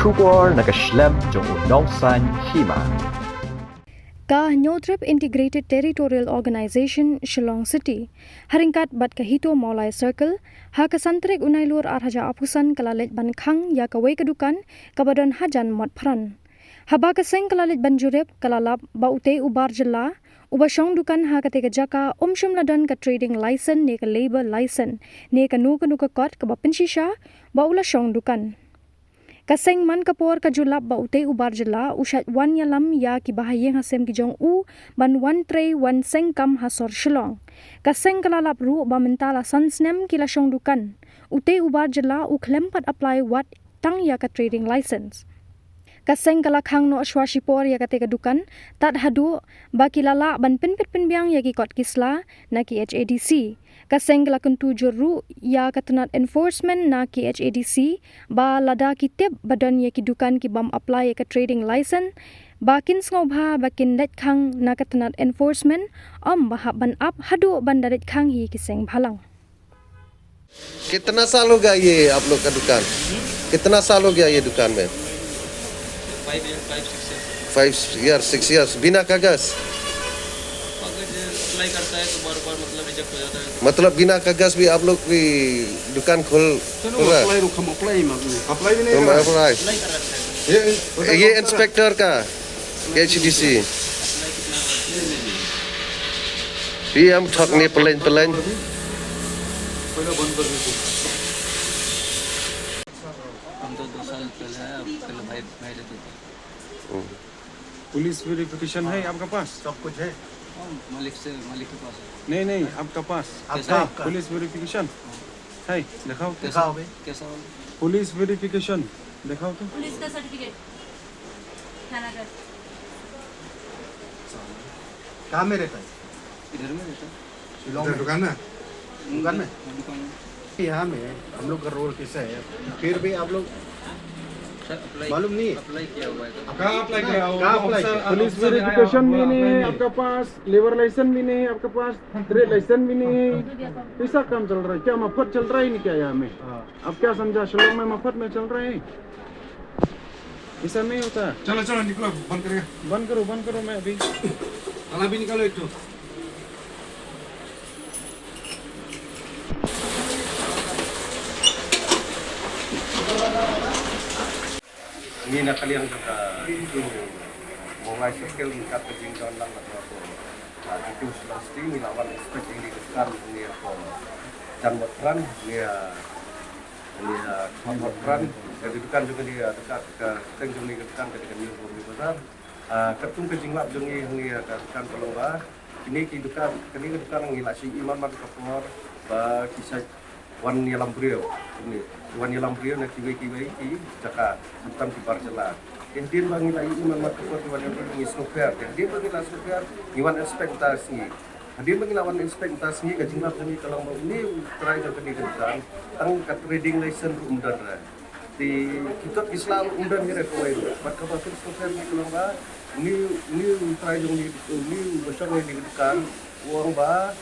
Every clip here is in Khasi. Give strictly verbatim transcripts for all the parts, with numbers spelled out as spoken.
Khubor na ka shlem jong u nongsaiñ hima. Ka Hynñiewtrep Integrated Territorial Organization Shillong City, ha ryngkat bad ka HITO Mawlai Circle, ha ka san tarik u Nailur ar hajar arphew san ka la leit ban khang ïa kawei ka dukan kaba don hajan Motphran. Haba ka seng ka la leit ban jurip, ka la lap ba utei u bar jylla uba shong dukan ha katei ka jaka um shym la don ka trading license ne ka labour license ne kano kano ka kot kaba pynshisha ba u la shong dukan. Ka seng man ka por ka ju lap ba utei u bar jylla u shait wan ïalam ïa ki bahaïing hasem ki jong u ban wan trei wan seng kam ha sor Shillong. Ka seng ka la lap ruh ba mynta la san snem ki la shong dukan. Utei u bar jylla u khlem pat apply wat tang ïa ka trading license. Ka seng ka la khang noh shuwa shipor ïa katei ka dukan, tad haduh ba ki la lah ban pynpeit pynbiang ïa ki kot ki sla na ki H A D C. Ka seng ka la kyntu jur ruh ïa ka tnat enforcement na ki H A D C ba lada ki tip ba don ïa ki dukan ki bym apply ïa ka trading license, ba kin sngewbha ba kin leit khang na ka tnat enforcement, ym ba hap ban ap haduh ban da leit khang hi ki seng bhalang. कितना साल हो गया ये आप लोग का दुकान? कितना साल हो गया ये दुकान में? फाइव ईयर, फाइव सिक्स ईयर। फाइव ईयर, सिक्स ईयर्स, बिना कागज? कागज अप्लाई करता है तो बार बार, मतलब, रिजेक्ट हो जाता है। मतलब, बिना कागज भी आप लोग भी दुकान खोल, चलो, खोल रहा है? अप्लाई रुक, हम अप्लाई मत, अप्लाई भी नहीं तुम करा। अप्लाई? अप्लाई कर रखा है। ये, ये इंस्पेक्टर का? K H D C. ये हम ठग नहीं, प्लेन, प्लेन। हम तो दो साल पहले आए, अब पहले भाई, भाई रहते थे। हम्म। पुलिस वेरिफिकेशन है आपके पास? सब कुछ है। हाँ, मालिक से, मालिक के पास है। नहीं, नहीं, आपके पास। आपका, आपका। पुलिस वेरिफिकेशन? हाँ। है, दिखाओ तो। कैसा, दिखाओ भाई। कैसा वाला? पुलिस वेरिफिकेशन, दिखाओ तो। पुलिस का सर्टिफिकेट, थाना का। कहाँ में रहता है? इधर में रहता है। शिलोंग में? दुकान में? दुकान में? हाँ, दुकान में। यहाँ में हम लोग का रोल कैसा है, फिर भी आप लोग सर, अप्लाई, मालूम नहीं है? अप्लाई किया हुआ है तो। कहाँ अप्लाई किया? कहाँ अप्लाई किया? पुलिस वेरिफिकेशन भी नहीं है आपका पास, लेबर लाइसेंस भी नहीं है आपका पास, ट्रेड लाइसेंस भी नहीं है। कैसा काम चल रहा है? क्या मफत चल रहा है नहीं क्या यहाँ में? हाँ। अब क्या समझा, शिलोंग में मफत में चल रहा है? ऐसा नहीं होता। चलो, चलो, निकलो, बंद करेगा। बंद करो, बंद करो, मैं अभी। ताला भी निकालो एक तो। Ngi na ka liang jong ka, Mawlai Circle, ngi kat ka jingdon lang na ka, ah, ka Shillong City, ngi la wan inspect ïa ka dukan jong ngi ha Jan Motphran, ngi, ah, ngi, ah, Motphran, ka dukan jong ngi, ah, ka, ka, ka jong ngi ka dukan ka dei ka New Bombay Bazaar. Ah, katkum ka jinglap jong ngi, ngi, ah, ka dukan ka long ba kine ki dukan, kane ka dukan ngi la shu ïohi man man ka por ba ki sa wan ïalam briew, kumne. Wan ïalam briew na kiwei kiwei ki jaka, khamtam ki bar jylla. Te hadien ba ngi la ïohi man man ka por ki wan ïalam briew ngi sngewpher. Te hadien ba ngi la sngewpher, ngi wan inspect mynta sngi. Hadien ba ngi la wan inspect mynta sngi, ka jinglap jong ngi ka long ba une u trai jong kane ka dukan, tang ka trading license ruh um don re. Te ki kot ki sla ruh um don hi re kawei ruh. Bad kaba phin sngewpher ngi ka long ba une, une u trai jong ngi, une uba shong ha kane ka dukan, u ong ba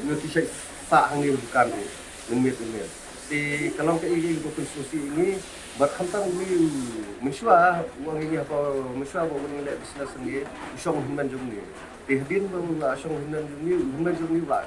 une ki shait sah hangne ha dukan ruh mynmiet mynmiet. Te ka long kaei kaei kaba pynsngewsih ïa ngi, bad khamtam une u mynshuwa u ong ïa ngi haba mynshuwa ba u wan leh business hangne, u shong u hynmen jong ngi. Te hadien ba u la shong u hynmen jong ngi, u hynmen jong ngi u la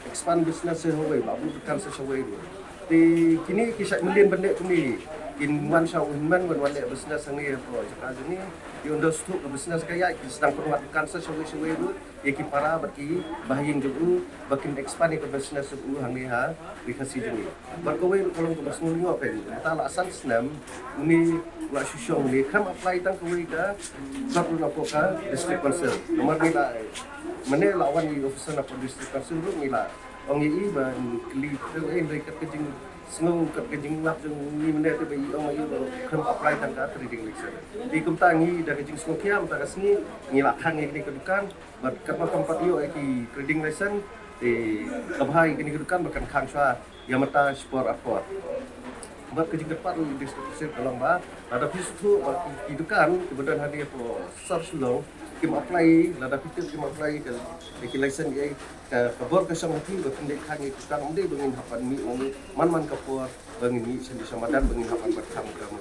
expand business sa shawei, ba buh dukan sa shawei ruh. Te kine ki shait mlien ban leh kumne, kin wan sha u hynmen, wan wan leh business hangne ha ka jaka jong ngi. Te ynda sdang ka business ka ïaid, kin sdang pynwad dukan sa shawei shawei ruh ïa ki para bad ki bahaïing jong u, ba kin expand ïa ka business jong u hangne ha Ri Khasi jong ngi. Bad kawei ruh ka long kaba sngewlyngngoh kein, mynta la san snem une u la shu shong une, khlem apply tang kawei ka kot ruh na pdeng ka District Council. Namar ngi la, mynne la wan i officer na pdeng District Council ruh ngi la ong ïa i ban kylli, eh, hynrei kat ka jingsngew, kat ka jinglap jong ngi mynne te ba i ong ïa i ba khlem apply tang ka trading license. Te kumta ngi da ka jingsngewkhia mynta ka sngi ngi la khang ïa kane ka dukan, bad katba kam pat ïoh ïa ki trading license, te ka bha ïa kane ka dukan ba kan khang shuwa ïa mynta shipor arpor. Bad ka jingkyrpad u District Council ka long ba lada phi sngewthuh ba ki, ki dukan kiba don hangne hapoh sor Shillong kim apply, lada phi tip kim apply ka, ïa ki license ïa ka, ka bor ka shong ha phi ba phin leit khang ïa ki dukan, ym dei ba ngin hap ban mih man man ka por ba ngin mih sha, sha madan ba ngin hap ban khang ka ma